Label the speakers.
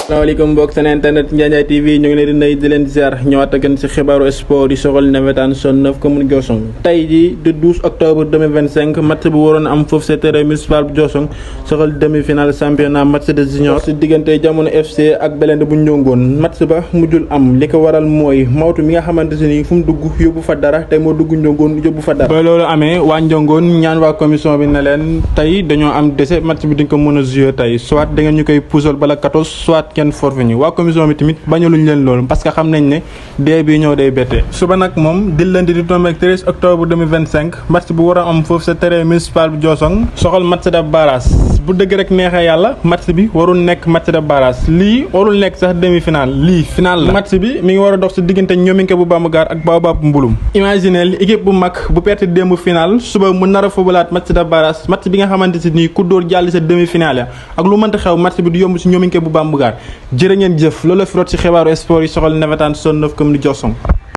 Speaker 1: asalaamaaleykum mbokk seen internet Ndiaye TV ñu ngi leen di nuyu di leen ziar ñëwaat ak ci xibaaru sport yi soxal navétane zone 9 commune Diossong tey jii di 12 octobre 2025 match bu waroon am foofu sa terrain municipal bu Diossong soxal demi-finale championnat match de junior ci diggante Jamono FC ak Belende bu ñongoon match ba mujjul am li ko waral mooy mawtu mi nga xamante ni fu mu dugg yóbbu fa dara tey moo dugg ñongoon yóbbu fa dara ba loolu amee waa ñongoon ñaan waa commission bi ne leen tey dañoo am décès match bi dañ ko mën a jouer tey soit da ngeen ñu koy puusal bala 14 soit kenn forfait waa commission bi tamit bañaluñ leen loolu parce que xam nañ ne dee bi ñëw day bette suba nag moom di lundi di tombé 13 octobre 2025 match bu war a am foofu sa terrain municipal bu Diossong soxal match de barrage bu dëgg rek neexee yàlla match bi warul nekk match de barrage lii warul nekk sax demi-finale lii finale la match bi mi ngi war a dox si diggante ñoominke bu Bambougar ak Baobab bu Mbulum imaginez équipe bu mag bu perte démb finale suba mu nar a fubalaat match de barrage match bi nga xamante si nii ku dóor jàll sa demi-finale ak lu mënta xew match bi du yomb si ñoominke bu Bambougar jërë ngeen jëf loolu la fi root ci xibaaru sport yi soxal navétane zone 9 commune Diossong